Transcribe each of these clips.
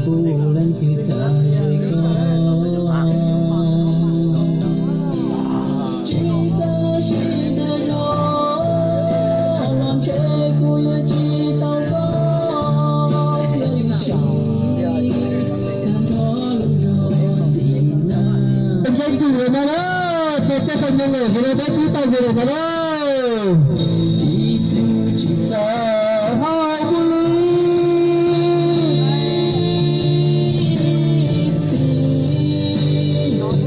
Kuv leej twg txais koj, tsis xav sib nrog zos, los ntshe kuv yuav tsis tau koj thiab li sim tag nrho lub zog txiv na. Peb tsis lawm no na, txog peb tau nyob lawm xwb na, peb twb tau zoo lawm no na. Ib txwm tsis txawj hais kuv li, ib txwm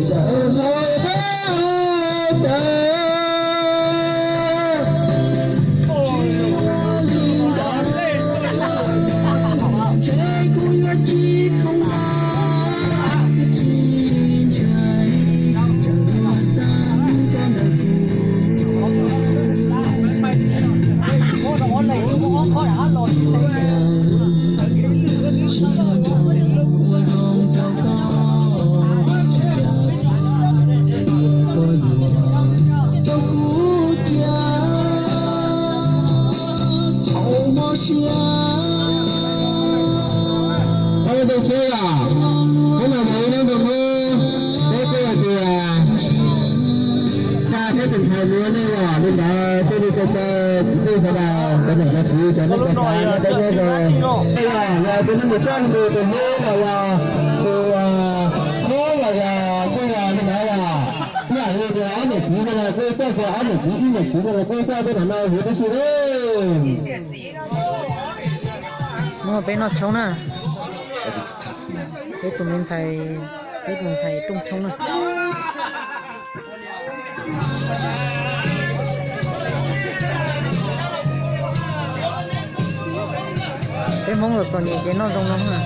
txawj hais peb tawm. Tsis ua li ntawd, ntshe kuv yuav tsis khoom nqa, tsis ntshai, tseem ua txaj koj ntawm kuv. Ua ntej tsheb yom, peb los mus ib hnub nkaus xwb, peb kuj hais tias tag peb tus ntxhais mus ua neej los li ntawd, tej li ko taw kwv tij sawv daws, cov niam cov txiv, cov neej cov tsav nyob peb nyob zoo. Yog yog tus neeg mus txoj ntug tus hlub los yog tus hlob los yog kuj yog li ntawd yom. Yam li tias ob niam txiv no los kuj txoj, ob niam txiv ib niam txiv no los kuj txoj, tej no no hiv tib si li. Hnub no peb noj tshoob na. Peb tus me ntxhais, peb tus ntxhais rooj tshoob na. Peb Hmoob los txom nyem ces noj zoo no na.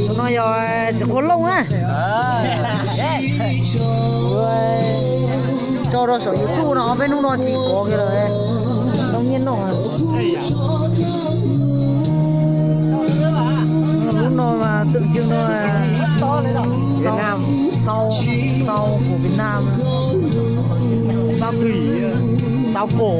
Tus no yog txiv qhua looj na. Tso rau saum YouTube no, ob peb hnub no tsis kov kiag lawm. Tau nyiaj noj. Lub no mas twm cwg no, Việt Nam, sau, sau của Việt Nam, sao thủy, sao cổ.